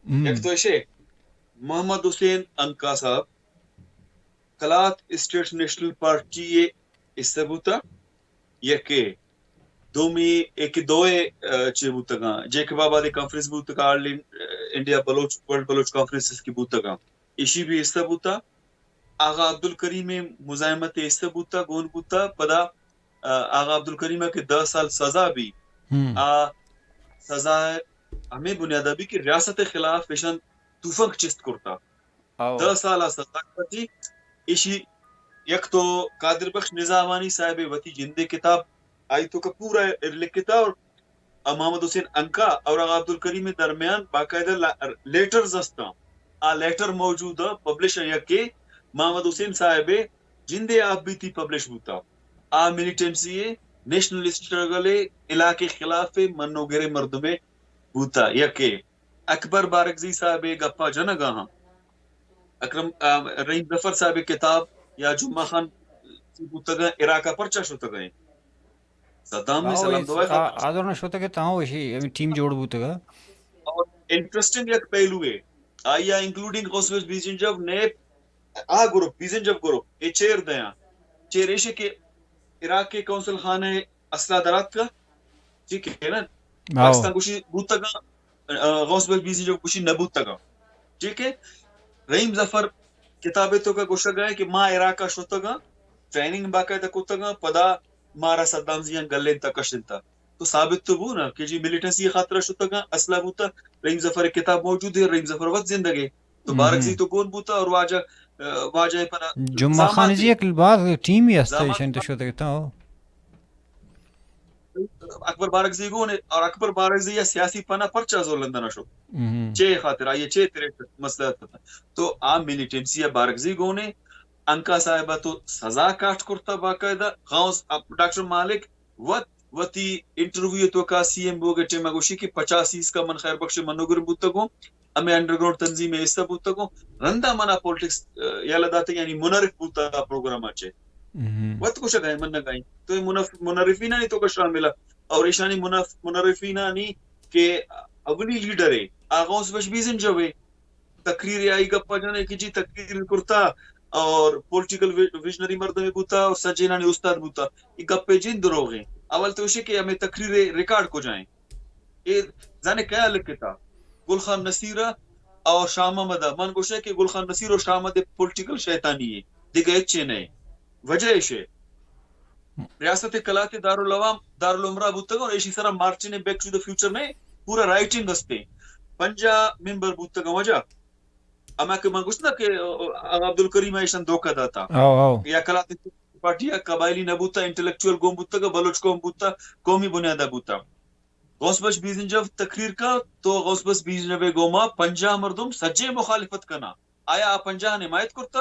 یک تو ایشے، محمد حسین عنقا صاحب کلات اسٹیٹ نیشنل پارٹی ءِ حصہ بوتا، یکے۔ دومی ایک دوئے، آ، چے بوتگاں، جے کے بابا دے کانفرنس بوتگاں، آل ان-، انڈیا بلوچ، ورلڈ بلوچ کانفرنس کی بوتگاں، ایشی بھی حصہ بوتا۔ آغا عبدالکریم مزاحمت حصہ بوتا، گون بوتا، پدا، آ، آغا عبدالکریم کہ دہ سال سزا بھی، آ سزا ہمیں بنیادہ بھی کہ ریاست خلاف ایشان توفنک چست کرتا۔ دہ سال ءَ سزا کپتی۔ ایشی یک تو قادر بخش نظامانی صاحب ءِ وتی جندے کتاب، آئی تو کہ پورا لکھتا، اور محمد حسین عنقا اور آغا عبدالکریم درمیان باقاعدہ لا-، لیٹرز ہستاں۔ آ لیٹر موجود ہیں، پبلش ہیں، یکے محمد حسین صاحب ءِ جندے آپ بیتی پبلش بوتا۔ آ ملیٹنسی ءِ، نیشنل اسٹرگل ءِ، علاقے خلاف ءِ، منوگرے مردمے بوتا۔ یکے اکبر بارکزئی صاحب ءِ گپا جنگا ہاں۔ اکرم، آ، رحیم ظفر صاحب ءِ کتاب یا جمعہ خان بوتگاں، عراق ءَ پرچا شتگاں۔ صدام ءِ سلام دعا خاطر۔ آ دوران شتگ ات، ہاں، ایشی ہمیں ٹیم جوڑ بوتگ۔ اور انٹرسٹنگ یک پہلو ہے، آئی ءَ انکلوڈنگ غوث بخش بیزنجو، نیپ، آ گروپ، بیزنجو گروپ، اے چیر دیاں۔ چیر ایشے کہ عراق ءِ کونسل خانہ اسلحہ دراتکا، ٹھیک ہے نا؟ پاکستان گوشی بوتگاں، آ، غوث بخش بیزنجو گوشی نہ بوتگاں، ٹھیک ہے؟ رحیم ظفر کتابے تو کا گوشگا ہے کہ ما عراق ءَ شتگاں، ٹریننگ باقاعدہ کتگاں، پدا مارا صدام زیاں گلینتا کشنتا۔ تو ثابت تو بو نا کہ جی ملیٹنسی خاطر شتگاں، اسلحہ بوتا۔ رحیم ظفر کتاب موجود ہے، رحیم ظفر وت زندگ ہے۔ تو بارکزئی تو گون بوتا اور واجہ، آ، واجہ پدا جمعہ خان زی یک باز ٹیم ہی ہستا، ایشان تو شتگ ات، ہو۔ اکبر بارکزئی گون ہے، اور اکبر بارکزئی یا سیاسی پناہ پرچا زور لندن شو۔ چے خاطر آئیے، چے ترے مسئلہ تھا۔ تو آ ملیٹنسی یا بارکزئی گون ہے، عنقا صاحبہ تو سزا کاٹ کرتا باقاعدہ۔ غوث اب-، ڈاکٹر مالک وت وتی انٹرویو تو کا سی ایم بوگے ٹیم گوشی کہ پچاسی اس کا من خیر بخش منوگر بوتگوں، ہمیں انڈر گراؤنڈ تنظیم حصہ بوتگوں، رندا منا پولیٹکس، آ، یلہ داتے، یعنی منحرف بوتا پروگرام اچے۔ وت گوشگ ءَ من نہ گائیں۔ تو اے منف-، منحرفینانی تو کا شامل ہے۔ اور ایشانی منف-، منحرفینانی کہ اولی لیڈر ہے، آ غوث بخش بیزنجو ہے۔ تقریر آئی گپا جنے کہ جی تقریر کرتا اور پولیٹیکل وی-، ویژنری مردمے بوتا اور سجینانی استاد بوتا۔ یہ گپے جن دروغ ہیں۔ اول تو اسے کہ ہمیں تقریر ریکارڈ کو جائیں۔ اے زانے کیا لکھتا؟ گل خان نصیر اور شاہ محمد۔ من گوشے کہ گل خان نصیر اور شاہ محمد پولیٹیکل شیطانی ہے، دگہ اچے نہیں۔ وجہ ایشے، ریاست کلات دارالعوام، دارالعمرہ بوتگ اور ایشی سرا مارچن بیک ٹو دی فیوچر نے پورا رائٹنگ ہستے۔ پنجاہ ممبر بوتگ وجہ۔ اما کہ من گوشت نا کہ آغا عبدالکریم ایشان دھوکہ داتا۔ او، او۔ یا کلات پارٹی یا قبائلی نہ بوتا، انٹلیکچوئل قوم بوتگ، بلوچ قوم بوتا، قومی بنیادہ بوتا۔ غوث بخش بیزنجو تقریر کا تو غوث بخش بیزنجو گوما پنجاہ مردم سجے مخالفت کنا۔ آیا آ پنجاہ نے حمایت کرتا؟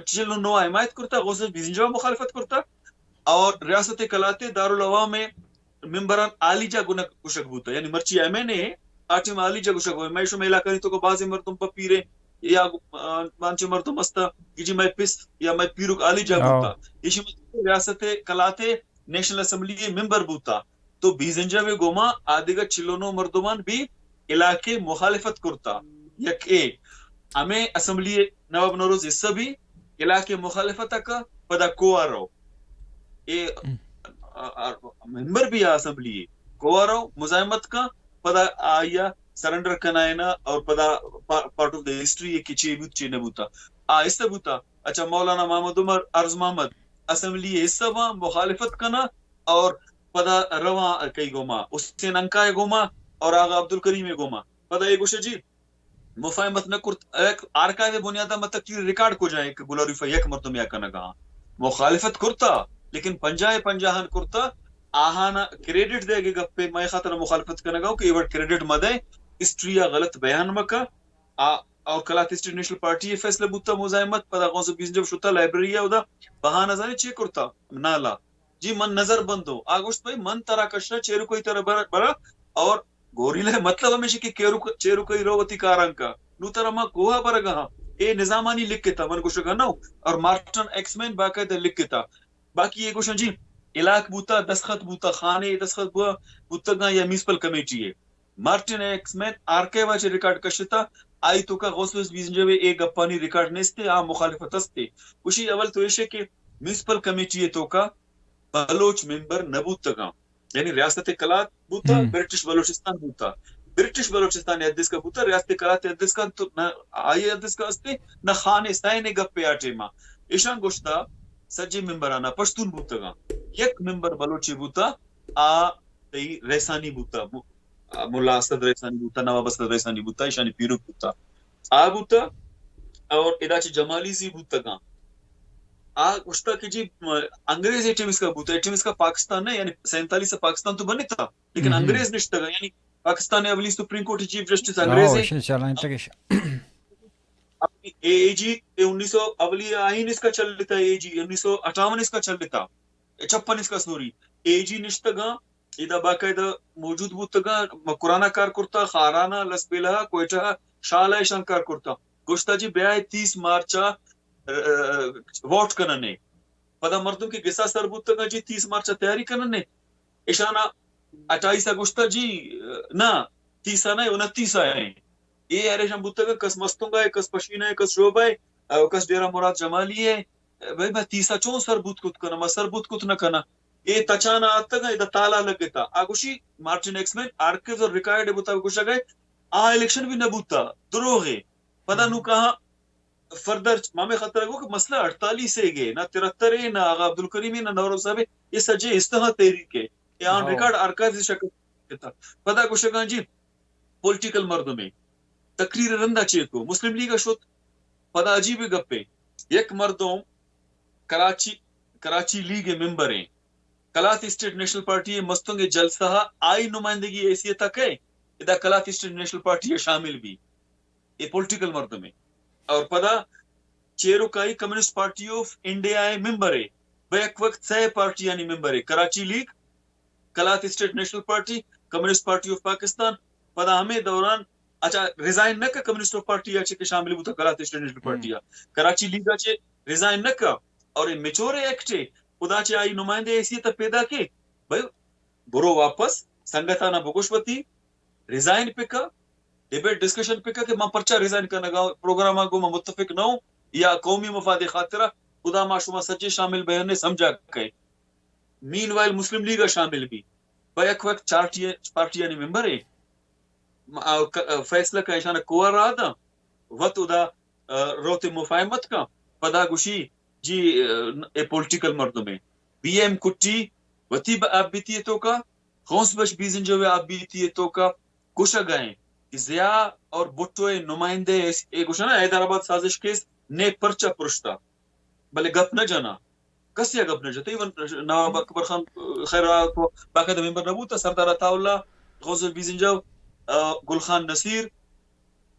چل و نو حمایت کرتا، غوث بخش بیزنجو مخالفت کرتا۔ اور ریاست کلاتے دارالعوام ممبران عالی جا گنک گشگ بوتا، یعنی مرچی ایم این اے آ ٹیم عالی جا گشگ بوتا۔ میں شما علاقہ تو کو بعض مردم پہ پیرے یا، آ، بانچ مردم استا کہ جی میں پس یا میں پیرک عالی جا بوتا۔ ایشی ریاست کلاتے نیشنل اسمبلی ممبر بوتا۔ تو بیزنجو گوما آدگہ چل و نو مردمان بھی علاقے مخالفت کرتا۔ یک اے ہمیں اسمبلی نواب نوروز حصہ بھی علاقے مخالفت کا پدا کوارو۔ اے، آ، آ، ممبر بھی آ اسمبلی کوارو مزاحمت کا پدا آیا سرنڈر کنائنا اور پدا پا-، پارٹ آف دا ہسٹری ہے کہ چی بوت چی نہ بوتا۔ آ حصہ بوتا۔ اچھا، مولانا محمد عمر عرض محمد اسمبلی حصہ با مخالفت کنا اور پدا رواں کئی گوما، حسین انکائے گوما اور آغا عبدالکریم گوما۔ پدا اے گوشے جی مفاہمت نہ کرت، ایک آرکائیو بنیادہ ما تقریر ریکارڈ کو جائیں کہ گلوریفائی یک مردم یا کنگا مخالفت کرتا، لیکن پنجاہ پنجاہن کرتا۔ آہانا کریڈٹ دے گے گپے، میں خاطر مخالفت کنگا کہ ایوٹ کریڈٹ مدے، ہسٹری غلط بیان مکا۔ آ، اور کلات اسٹیٹ نیشنل پارٹی یہ فیصلہ بوتا مزاحمت، پدا غوث بیزنجو شتا لائبریری اودا بہانہ زانے چے کرتا؟ نالا۔ جی من نظر بندو۔ آ گوشت بھائی من ترا کشا چیرو کوئی ترا برا، برا اور گوریلا مطلب ہمیشہ کہ کیرو ک-، چیرو کوئی رو وتی کاران کا۔ نو ترا ما کوہا برگا ہاں۔ اے نظامانی لکھتا من گوشگا نو۔ اور مارٹن ایکسمین باقاعدہ لکھتا۔ باقی یہ گوشن جی علاق بوتا، دستخط بوتا، خانے دستخط بوا، بوتگا یا میونسپل کمیٹی ہے۔ مارٹن ایکسمین آرکائیو ءَ چہ ریکارڈ کشتا، آئی توکا غوث بخش بیزنجو ءِ اے گپانی ریکارڈ نیستے، آ مخالفت استے۔ گوشی اول تو ایشے کہ میونسپل کمیٹی ءِ توکا بلوچ ممبر نہ بوتگاں، یعنی ریاست کلات بوتا، برٹش بلوچستان بوتا، برٹش بلوچستان ءِ حد اسکا بوتا، ریاست کلات ءِ حد اسکا تو نہ، آئی ءِ حد اسکا استے، نہ خان حسین ءِ گپے آ ٹیما۔ ایشان گوشتا سجے ممبرانا پشتون بوتگاں، یک ممبر بلوچے بوتا، آ تئی رئیسانی بوتا، ملا اسد رئیسانی بوتا، نواب اسد رئیسانی بوتا، ایشانی پیرک بوتا، آ بوتا۔ اور ادا چہ جمالی زی بوتگاں۔ آ گوشتا کہ جی، م-، انگریز اے ٹیم اسکا بوتا، اے ٹیم اسکا پاکستان نہ، یعنی سینتالیس ءَ پاکستان تو بنتا، لیکن انگریز نشتگا، یعنی پاکستان ءِ اولی سپریم کورٹ ءِ چیف جسٹس انگریز اے۔ اے جی، اے انیس سو اولی آئین اسکا چلتا، اے جی انیس سو اٹھاون اسکا چلتا، اے چھپن اسکا سوری، اے جی نشتگاں، ادا باقاعدہ موجود بوتگاں، مکرانا کار کرتا، خارانا، لسبیلہ، کوئٹہ، شال ءَ ایشان کار کرتا۔ گوشتا جی بیائے تیس مارچ ءَ، ا، ووٹ کننے۔ پدا مردم کہ گسا سر بوتگاں جی تیس مارچ ءَ تیاری کننے۔ ایشانا اٹھائیس ءَ گوشتا جی، نہ، تیس ءَ نہ، انتیس ءَ ایں۔ اے ہر ایشان بوتگاں، کس مستونگ ءَ، کس پشین ءَ، کس شعبہ ءَ، او کس ڈیرہ مراد جمالی ءَ۔ بھئی، ما تیس ءَ چون سر بوت کت کناں؟ ما سر بوت کت نہ کناں۔ اے تچان ءَ آتگاں، ادا تالا لگتا۔ آ گوشی مارٹن ایکسمین آرکیوز اور ریکارڈ ءِ مطابق گوشگ ءَ آ الیکشن بھی نہ بوتا، دروغ ءَ۔ پدا نو کہاں فردر مامے خاطر گو کہ مسئلہ اڑتالیس ءَ گے، نہ ترہتر ءَ، نہ آغا عبدالکریم ءَ، نہ نورو صاحب ءَ، اے سجے استہاں تحریک ءَ۔ اے آن ریکارڈ آرکائیوز شکل کتا۔ پدا گوشگاں جی پولیٹیکل مردمے تقریر رندا چے کو، مسلم لیگ ءَ شت۔ پدا عجیب گپے، یک مردم کراچی، کراچی لیگ ءِ ممبر ایں، کلات اسٹیٹ نیشنل پارٹی ءِ مستونگ ءِ جلسہ ءَ آئی نمائندگی حیثیت ءَ کئے، ادا کلات اسٹیٹ نیشنل پارٹی ءَ شامل بی، اے پولیٹیکل مردمے۔ اور پدا چیروکائی کمیونسٹ پارٹی آف انڈیا ءِ ممبر اے، بیک وقت سئے پارٹیانی ممبر اے، Karachi league, Kalat state national party, communist party of Pakistan. پدا ہمے دوران، اچھا، ریزائن نہ کا کمیونسٹ آف پارٹی ءَ چہ کہ شامل بوتا کلات اسٹیٹ نیشنل پارٹی ءَ، کراچی لیگ ءَ چہ ریزائن نہ کا۔ اور اے میچور ایکٹ اے، خدا چہ آئی نمائندہ حیثیت ءَ پیدا کے، بھائی، برو واپس سنگتانا بگوش وتی، ریزائن پکا، ڈیبیٹ ڈسکشن پکا کہ من پرچا ریزائن کنگا، پروگرام ءَ گوں من متفق نہ ہوں یا قومی مفاد خاطرہ، خدا ما شما سجے شامل بیان سمجھا کئے۔ مین وائل مسلم لیگ ءَ شامل بی، بیک وقت چارٹی، پارٹیانی ممبر اے۔ م-، آ، ک-، آ، فیصلہ کا ایشانہ کوہ را داں، وت ادا، آ، روت مفاہمت کا، پدا گوشی، جی، آ، اے پولیٹیکل مردم اے۔ بی ایم کٹی وتی ب-، آپ بیتی ءِ توکا، غوث بخش بیزنجو ءِ آپ بیتی ءِ توکا گوشگ ءَ ایں کہ ضیاء اور بھٹو ءِ نمائندہ اے، اے گوشنا حیدرآباد سازش کیس نے پرچہ پرشتا۔ بلے گپ نہ جناں، کسے ءَ گپ نہ جنت۔ ایون نواب اکبر خان خیر آ تو باقاعدہ ممبر نہ بوتا، سردار عطا اللہ، غوث بیزنجو، آ، گل خان نصیر،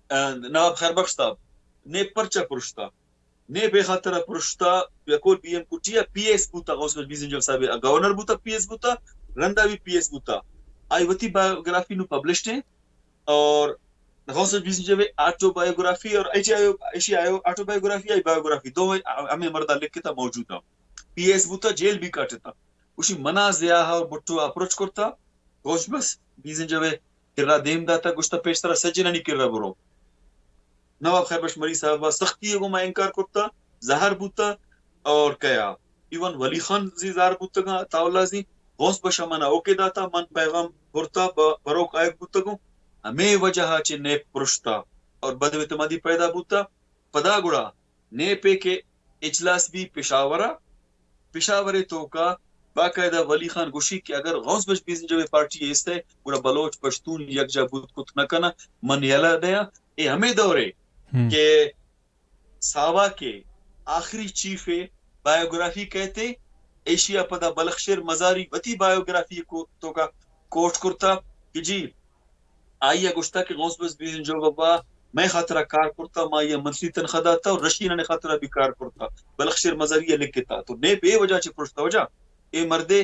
آ، نواب خیر بخش صاحب نے پرچہ پرشتا، نے بے خاطر پرشتا، یکول بی ایم کٹی ءَ پی ایس بوتا، غوث بیزنجو صاحب گورنر بوتا، پی ایس بوتا، رندا بھی پی ایس بوتا۔ آئی وتی بایوگرافی نو پبلشڈ ایں۔ اور غوث بخش بیزنجو ءِ آٹو بایوگرافی اور ایشی آٹو بایوگرافی، آئی بایوگرافی، دو ہمیں مردا لکھتا موجود ہیں۔ پی ایس بوتا، جیل بھی کاٹتا۔ اسی منا ضیاء اور بھٹو اپروچ کرتا، غوث بخش بیزنجو ءِ کرا دیم داتا، گوشتا پیش ترا سجنانی کرا برو۔ نواب خیر بخش مری صاحب ءَ سختی ءَ گوں ما انکار کرتا، زہر بوتا اور کیا۔ ایون ولی خان زی زہر بوتگاں، عطا اللہ زی، غوث بخش ءَ منا اوکے داتا، من پیغام برتا، ب-، بروک آیگ بوتگوں۔ ہمے وجہ ءَ چہ نیپ پرشتا اور بد اعتمادی پیدا بوتا۔ پدا گڑا نیپ ءِ کہ اجلاس بی پشاور ءَ، پشاور ءِ توکا باقاعدہ ولی خان گوشی کہ اگر غوث بخش بیزنجو ءِ پارٹی ایستے، گڑا بلوچ پشتون یکجا بوت کت نہ کناں، من یلہ دیاں۔ اے ہمے دور ءَ کہ ساواک ءِ آخری چیف ءِ بایوگرافی کئیت، ایشی ءَ پدا بلخ شیر مزاری وتی بایوگرافی ءِ کو-، توکا کوٹ کرتا کہ جی، آئی ءَ گوشتا کہ غوث بخش بیزنجو بابا مئے خاطرا کار کرتا، ما آئی ءَ منثلی تنخواہ داتا اور رشین نے خاطرا بھی کار کرتا۔ بلخ شیر مزاری ءَ لکھتا۔ تو نیپ اے وجہ چہ پرشتا وجہ، اے مردے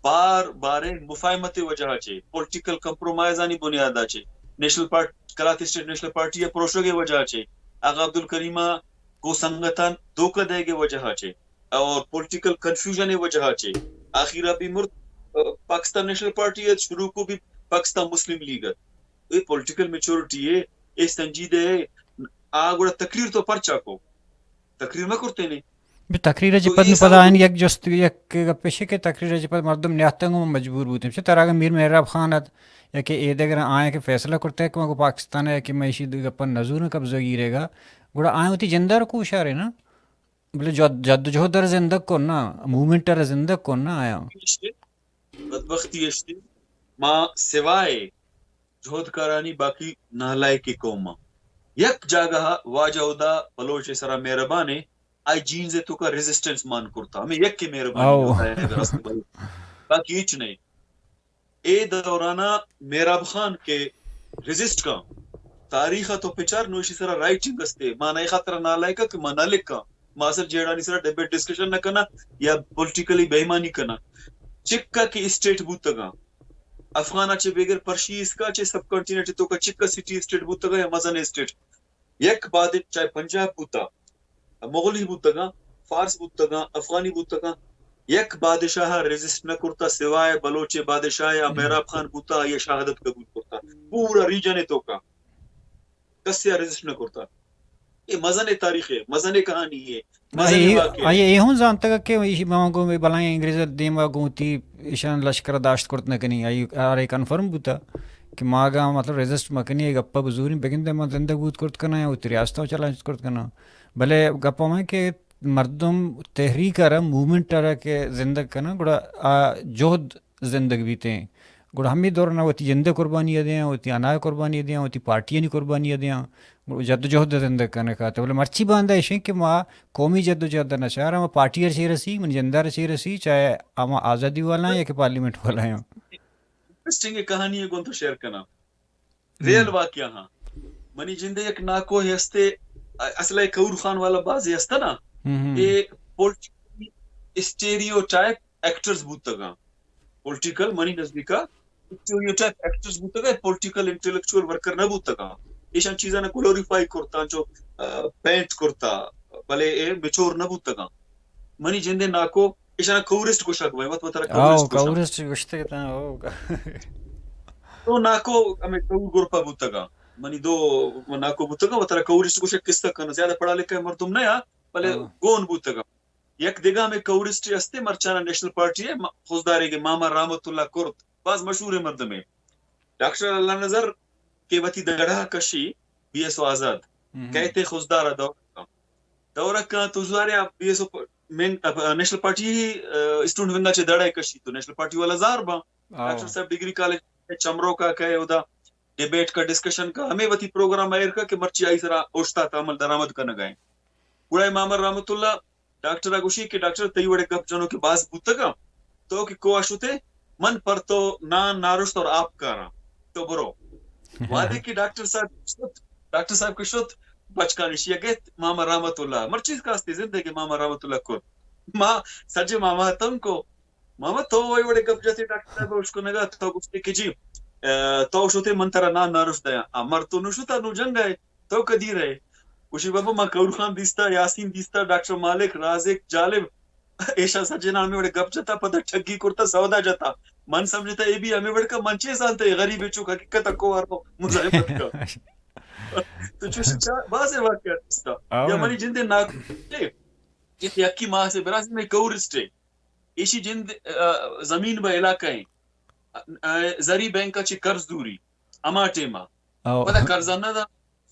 بار باریں مفاہمت ءِ وجہ چہ، پولیٹیکل کمپرومائز آنی بنیاد ءَ چہ، national part-, Kalat state national party ءِ پروشگ ءِ وجہ چہ، آغا عبدالکریم ءَ گوں سنگتاں دھوکہ دئیگ ءِ وجہ چہ اور پولیٹیکل کنفیوژن ءِ وجہ چہ آخیر ءَ بھی مرت، آ، پاکستان نیشنل پارٹی ات، شروع کو بھی پاکستان مسلم لیگ ات۔ اے پولیٹیکل میچورٹی اے، اے سنجیدہ اے۔ آ گڑا تقریر تو پرچا کو؟ تقریر مہ کرتینے۔ بہ تقریر ءَ چہ تو پد اے نوں پدا سوال آیانی یک جست، یک گپ ایش کہ تقریر ءَ چہ پد مردم نیاتگ، گوں مجبور بوتیں۔ چہ ترا اگاں میر مہراب خان ات یا کہ اے دگر آیاں کہ فیصلہ کرتگ کہ ما گوں پاکستان ءَ کہ ما ایشی گپاں نزوراں قبضہ گیرے گا، گڑا آیاں وتی جند ءَ را کوشارے نا، بلے جد، جد و جہد ءَ را زندگ کن نا، موومنٹ ءَ را زندگ کن نا آیاں۔ بدبختی اشتی، ما سوائے جہدکارانی باقی نالائکی قوم ءَ۔ یک جاگہ ءَ واجہ ہدا بلوچ ءِ سرا مہربان ایں، آئی جینز ءِ توکا ریزسٹنس مان کرتا۔ ہمیں یک کے مہربانی او۔ ہوتا ہے اگر است بھائی۔ باقی ہچ نہیں۔ اے دورانا مہراب خان کے ریزسٹ کا تاریخ ءَ تو پچار نوشی سرا رائٹنگ استے۔ ما نئے خاطر نالائکا کہ ما نہ لکھا۔ ما اصل جیڑانی سرا ڈبیٹ ڈسکشن نہ کنا یا پولیٹیکلی بے ایمانی کنا۔ چکا کہ اسٹیٹ بوتگا۔ افغان ءَ چہ بگر پرشی اسکا چہ سب کانٹیننٹ توکا چکا سٹی اسٹیٹ بوتگا یا مزن اسٹیٹ۔ یک بادشاہ، چاہے پنجاب بوتا، مغلی بوتگاں، فارس بوتگاں، افغانی بوتگاں، یک بادشاہ ءَ ریزسٹ نہ کرتا، سوائے بلوچ ءِ بادشاہ ءَ، مہراب خان بوتا، آئی ءَ شہادت قبول کرتا۔ پورا ریجن ءِ توکا کسے ءَ ریزسٹ نہ کرتا۔ اے مزن ءِ تاریخ ءِ، مزن ءِ کہانی ءِ، مزن ءِ آئی، واقعہ ءِ۔ آئی ءَ اے ہوں زانتگ کہ ایشی ما گوں بلائیں انگریز ءِ دیم ءَ گوں وتی ایشاں لشکر ءَ داشت کرت نہ کنی۔ آئی ءَ را اے کنفرم بوتا کہ ما اگاں مطلب ریزسٹ مہ کنی، اے گپ ءَ بزوریں، بگندے ما زندگ بوت کرت کناں یا وتی ریاست ءَ چلائینت کرت کناں۔ بلے گپ ہمے کہ مردم تحریک ءَ را، موومنٹ ءَ را کہ زندگ کناں، گڑا آ جہد زندگ بیتیں۔ گڑا ہمے دور ءَ وتی جند ءِ قربانی ءَ دیاں، وتی اناں ءِ قربانی ءَ دیاں، وتی پارٹیانی قربانی ءَ دیاں، گڑا جد ءُ جہد ءَ زندگ کنگ ءَ ات۔ بلے مرچی باندا ایش اِنت کہ ما قومی جد ءُ جہد ءَ نہ چاراں، ما پارٹی ءَ چہ رسی، من جند ءَ چہ رسی، چاہے ہما آزادی والا ایں یا کہ پارلیمنٹ والا ایں۔ انٹرسٹنگ کہانی ءَ گوں تو شیئر کناں۔ ریئل واقعہ ہاں۔ منی جند ءَ یک ناکو ہستے، اصل ءَ کور خان والا بازے ہست نا، ہم، ہم۔ اے پولیٹیکل اسٹیریوٹائپ ایکٹرز بوتگاں۔ پولیٹیکل منی نزدیکا اسٹیریوٹائپ ایکٹرز بوتگاں، پولیٹیکل انٹلیکچوئل ورکر نہ بوتگاں۔ ایشاں چیزاں گلوریفائی کرتا، چو، آ، پینٹ کرتا، بلے اے میچور نہ بوتگاں۔ منی جند ءِ ناکو ایشاں کورسٹ گوشگ بہ، وت وترا آؤ، کورسٹ گوشاں۔ کورسٹ گوشتے تاں، آؤ۔ تو ناکو ہمیں کور گروپ ءَ بوتگاں۔ منی دو ناکو بوتگاں، وترا کورسٹ گوشگ قصہ کناں۔ زیادہ پڑھا لکھا مردم نہ آ، بلے ہاں۔ گون بوتگاں۔ یک دگہ ہمیں کورسٹ ہستے، مرچانا نیشنل پارٹی ءِ، م-، خضدار ءِ کہ ماما رحمت اللہ کرد، باز مشہور مردمے۔ ڈاکٹر اللہ نظر کہ وتی دڑا کشی بی ایس او آزاد، ہم۔ کئیت خضدار ءَ دور کن۔ دور کن تو زارے آ بی ایس او پ-، مین، آ، نیشنل پارٹی، آ، اسٹوڈنٹ ونگ ءَ چہ دڑا کشی تو نیشنل پارٹی والا زار باں۔ آؤ۔ ڈاکٹر صاحب ڈگری کالج چمروک ءَ کئے، اودا ڈیبیٹ کا، ڈسکشن کا، ہمیں وتی پروگرام ءَ ایر کا کہ مرچی آئی سرا اوشتات عمل درآمد کنگ ءَ ایں۔ گڑا ماما رحمت اللہ ڈاکٹر ءَ گوشی کہ ڈاکٹر، تئی وڑے گپ جنوکے باز بوتگاں، تو کہ کوہ ءَ شتے، من پر تو نان نارشت اور آپ کاراں، تو برو۔ وہدے کہ ڈاکٹر صاحب شت، ڈاکٹر صاحب کہ شت، بچکانی شی گیت ماما رحمت اللہ، مرچی کاستے زندگی ماما رحمت اللہ کر۔ ما سجے ماما تم کو، ماما تو وہی وڑے گپ جتے ڈاکٹر صاحب اشکنگا، تو گوشتے کہ جی، آ، تو شتے من ترا نان نارشت دیاں۔ آ، مر تو نو شتا، نو جنگ ءَ ئے۔ تو کدی رئے؟ گوشی، بابا، ما کور خان دیستا، یاسین دیستا، ڈاکٹر مالک، رازق، جالب، ایشاں سجناں ہمے وڑے گپ جتا، پدا ٹھگی کرتا، سودا جتا۔ من سمجھتا اے بھی ہمے وڑ کا، من چے زانتا اے غریب چوک حقیقت کو آرو مزاحمت کا۔ تو چوش چا-، بازے واقعات دیستا۔ آؤ۔ یا منی جندے ناکو، جی، یکی ماہ سے براز میں کور اسٹے۔ ایشی جند، آ، زمین بہ علاقہ ایں۔ آ، آ، زری بینک ءَ چہ قرض دوری ہما ٹائم ءَ۔ او۔ پدا قرض ءَ نہ دا،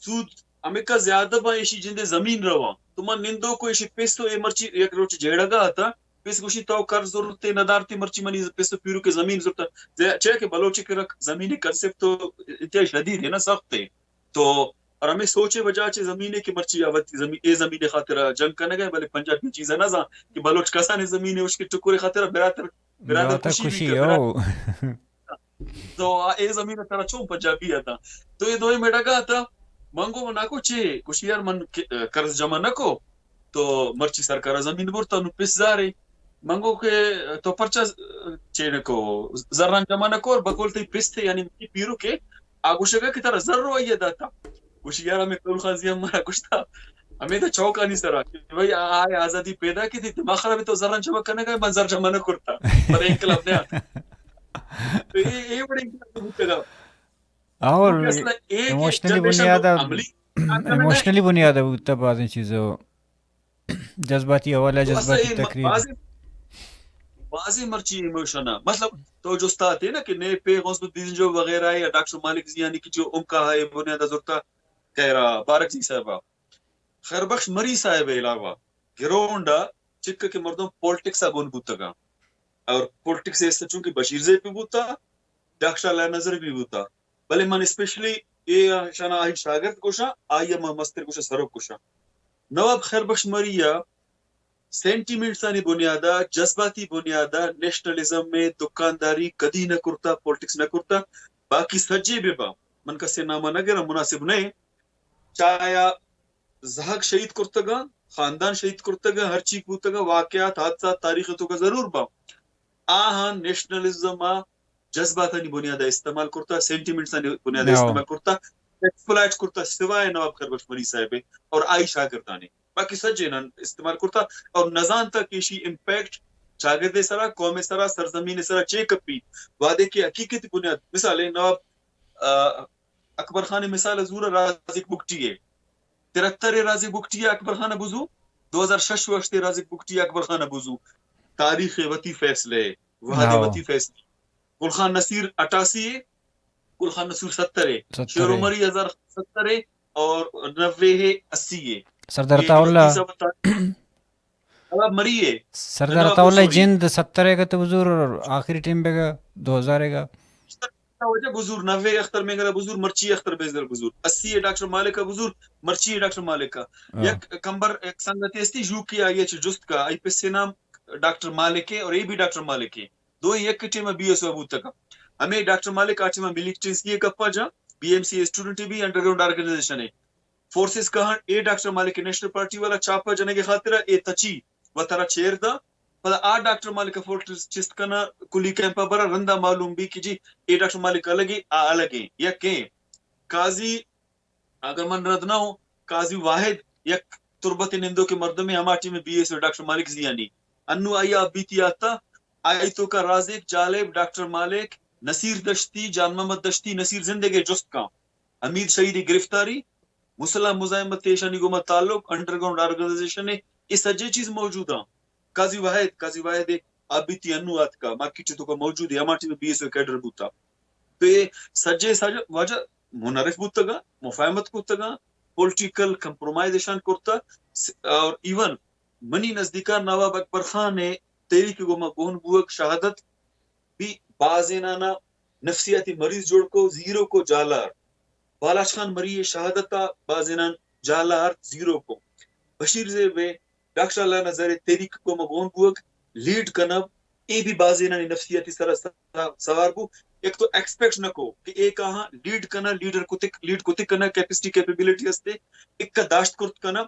سود ہمکا زیادہ با، ایشی جند ءِ زمین رواں۔ تو من نندوک ءُ ایشی پس تو اے مرچی یک روچ جیڑگا اتاں۔ پس گوشی تو قرض زرتے نہ دارتے، مرچی منی پس تو پیرو کے زمین زرتا۔ زے-، چے کہ بلوچ کرا زمین کنسپٹ تو انتہائی شدید ہے نا، سخت ہے۔ تو اور ہمیں سوچے وجہ چہ زمین ہے کہ مرچی آ وتی زمین، اے زمین خاطر جنگ کنگ ءَ، بلے پنجابی چیز نہ زان کہ بلوچ کسانی زمین ہے، اس کے ٹکرے خاطر براتر، برادر براتر خوشی خوشی بھی کر، او۔ براتر تو آ اے زمین ءَ ترا چون پنجابی اتاں؟ تو اے دوئیں میڑگا اتاں۔ من گو ناکو چے؟ گوشی یار من ک-، قرض جمع نہ کو، تو مرچی سرکار ءَ زمین برتا، نو پس زارے۔ من گو کہ تو پرچا چے نہ کو؟ زران جمع نہ کو، اور بقول تئی پس تھے، یعنی منی پیرو کے آ گوشگا کہ ترا زر رو آئیے داتا۔ گوشی یار ہمیں کول خان زی ہم مارا گوشتا، ہمیں تو چوکانی سرا کہ بھائی آ-، آئے آزادی پیدا کی تھی، دماغ خراب ہے تو زران جمع کرنے کا، من زر جمع نہ کرتا، پر انقلاب نہیں آتا۔ تو اے، اے بڑے انقلاب بوتگا۔ اور ایموشنلی بنیاد، ایموشنلی بنیاد بوتا بازیں چیزوں، جذباتی حوالہ، جذباتی تقریر۔ بازیں مرچی ایموشن، مطلب، تو جستا تھے نا کہ نئے پہ غوث الدین جو وغیرہ یا ڈاکٹر مالک زیانی کی جو ان کا ہے بنیاد زرتا، خیرا بارک زی صاحبہ، خیر بخش مری صاحب علاوہ گراؤنڈ ء چک کہ مردم پولیٹکس ء گون بوتگاں، اور پولیٹکس ء چونکہ بشیر زیب بھی بوتا، ڈاکٹر اللہ نظر بھی بوتا، بلے من اسپیشلی اے شانا آئی شاگرد گوشاں، آئی ء من مستر گوشاں، سروک گوشاں۔ نواب خیر بخش مری ء سینٹیمنٹس آنی بنیاد ء، جذباتی بنیاد ء، نیشنلزم ء دکانداری کدی نہ کرتا، پولیٹکس نہ کرتا، باقی سجے بہ با، من کسے نام ء نہ گراں، مناسب نہ۔ چایا زہگ شہید کرتگاں، خاندان شہید کرتگاں، ہر چیک بوتگاں، واقعات، حادثات تاریخ ء توکا ضرور باں۔ آہاں نیشنلزم ء جذباتانی بنیاد ء استعمال کرتا، سینٹیمنٹس آنی بنیاد ء استعمال کرتا، ایکسپلائٹ کرتا، سوائے نواب خیر بخش مری صاحب ء اور آئی شاگردانی، باقی سجیناں استعمال کرتا اور نزانتا کہ ایشی امپیکٹ چاگردے سرا، قوم سرا، سرزمین سرا چے کپی۔ وعدے کہ حقیقت بنیاد، مثال نواب، آ، اکبر خان مثال زور رازق بگٹی ہے۔ ترہتر رازق بگٹی اکبر خان بزو، دو ہزار شش وشتے رازق بگٹی اکبر خان بزو۔ تاریخ وتی فیصلے، وہدے وتی فیصلے۔ گل خان نصیر اٹھاسی ہے، گل خان نصیر ستر ہے، شیر عمری ہزار ستر ہے اور نوے ہے، اسی ہے۔ سردار عطا اللہ۔ نواب مری ہے۔ سردار عطا اللہ جند ستر ہے گا تو بزور، اور آخری ٹائم بہ گا دو ہزار ہے گا۔ وجہ بزور، نوے اختر مینگل بزور، مرچی اختر بیزل بزور، اسی ہے ڈاکٹر مالک بزور، مرچی ہے ڈاکٹر مالک۔ یک کمبر، یک سنگتی استی، یو کے آئی ایچ جست کا، آئی پس نام ڈاکٹر مالک ہے اور اے بھی ڈاکٹر مالک ہے۔ دوئیں یک ٹیم بی ایس او بوتگ۔ ہمے ڈاکٹر مالک آ ٹیم ملیٹنسی ء کپا جا، بی ایم سی اسٹوڈنٹ بھی انڈر گراؤنڈ آرگنائزیشن ہے۔ فورسز کہن اے ڈاکٹر مالک نیشنل پارٹی والا چاپا جنگ خاطر اے تچی و ترا چیر دا۔ پدا آ ڈاکٹر مالک فورسز چست کنا کلی کیمپا برا، رندا معلوم بھی کہ جی اے ڈاکٹر مالک الگ ہے، آ الگ ہے۔ یک ہے قاضی اگر من رد نہ ہوں، قاضی واحد یک تربت نندوکیں مردمے ہما team B S O doctor Malik زیانی۔ انو آئی ء بیتی آتا، آئی توکا رازق، جالب، ڈاکٹر مالک، نصیر دشتی، جان محمد دشتی، نصیر زندگے جست کاں۔ حمید شہیدی گرفتاری، مسلح مزاحمت ایشانی گوما تعلق، انڈر گراؤنڈ آرگنائزیشن اے، اے سجے چیز موجود آں۔ قاضی واحد، قاضی واحد ء آبیتی انو آتکا، مارکیٹ توکا موجود ہے، ہما ٹیم بی ایس او کیڈر بوتا۔ تو اے سجے سج وجہ منعرف بوتگاں، مفاہمت کرتگاں، پولیٹیکل کمپرومائز اشان کرتا۔ س-، اور ایون منی نزدیکا نواب اکبر خان ء تحریک گوما گون بوگ شہادت بھی بازینانا نفسیاتی مریض جوڑ کو، زیرو کو جالار۔ بالاچ خان مری شہادت ء بازینان جالار زیرو کو۔ بشیر زیب ء ڈاکٹر اللہ نظر ء تحریک گوما گون بوگ لیڈ کنب، اے بھی بازینانی نفسیاتی سرا سوار بو۔ یک تو ایکسپیکٹ نہ کو کہ اے کہاں لیڈ کنا، لیڈر کتک، لیڈ کتک کنا کیپیسٹی، کیپیبلٹی ہستے، اکا داشت کرت کنا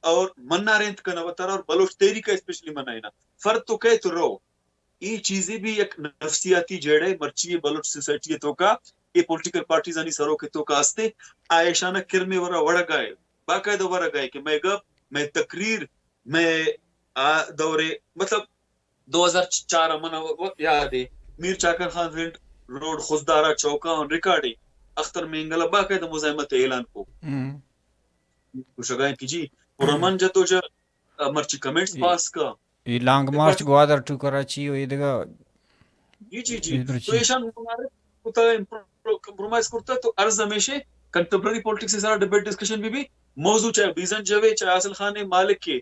اور منا رینت کنا وتارا اور بلوچ تحریک اسپیشلی منا اینا۔ فرد تو کہے تو رو۔ اے چیزے بھی یک نفسیاتی جیڑہ مرچی بلوچ سوسائٹی توکا، اے پولیٹیکل پارٹیزانی سروک توکا ہستے، آ ایشانا کرمے ورا وڑگائے، باقاعدہ ورگائے کہ میں گپ، میں تقریر، میں آ دورے، مطلب، دو ہزار چار ء من ء و-، یاد ہے، میر چاکر خان رنٹ روڈ خضدارا چوکا آن ریکارڈ ہے، اختر مینگل ء باقاعدہ مزاحمت اعلان کو۔ ہم۔ گوشگا کہ جی، پرامن جدوجہد، ء مرچی کمنٹس پاس کا۔ اے لانگ مارچ گوادر ٹو کراچی و اے دگہ۔ جی، جی، جی۔ تو ایشان کتا، کمپرومائز کرتا تو عرض ہمیشہ کنٹمپرری پولیٹکس سرا ڈبیٹ ڈسکشن بھی بھی، موضوع چاہے بیزن جوے، چاہے حاصل خان ہے، مالک کے،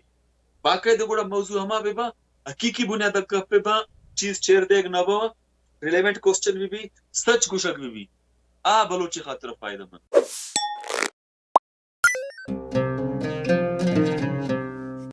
باقاعدہ گڑا موضوع ہما بہ باں، حقیقی بنیاد ء گپ بہ باں، چیز چیر دیگ نہ باں، ریلیونٹ کوسچن بہ بی، سچ گوشگ بہ بی، آ بلوچی خاطر فائدہ مند۔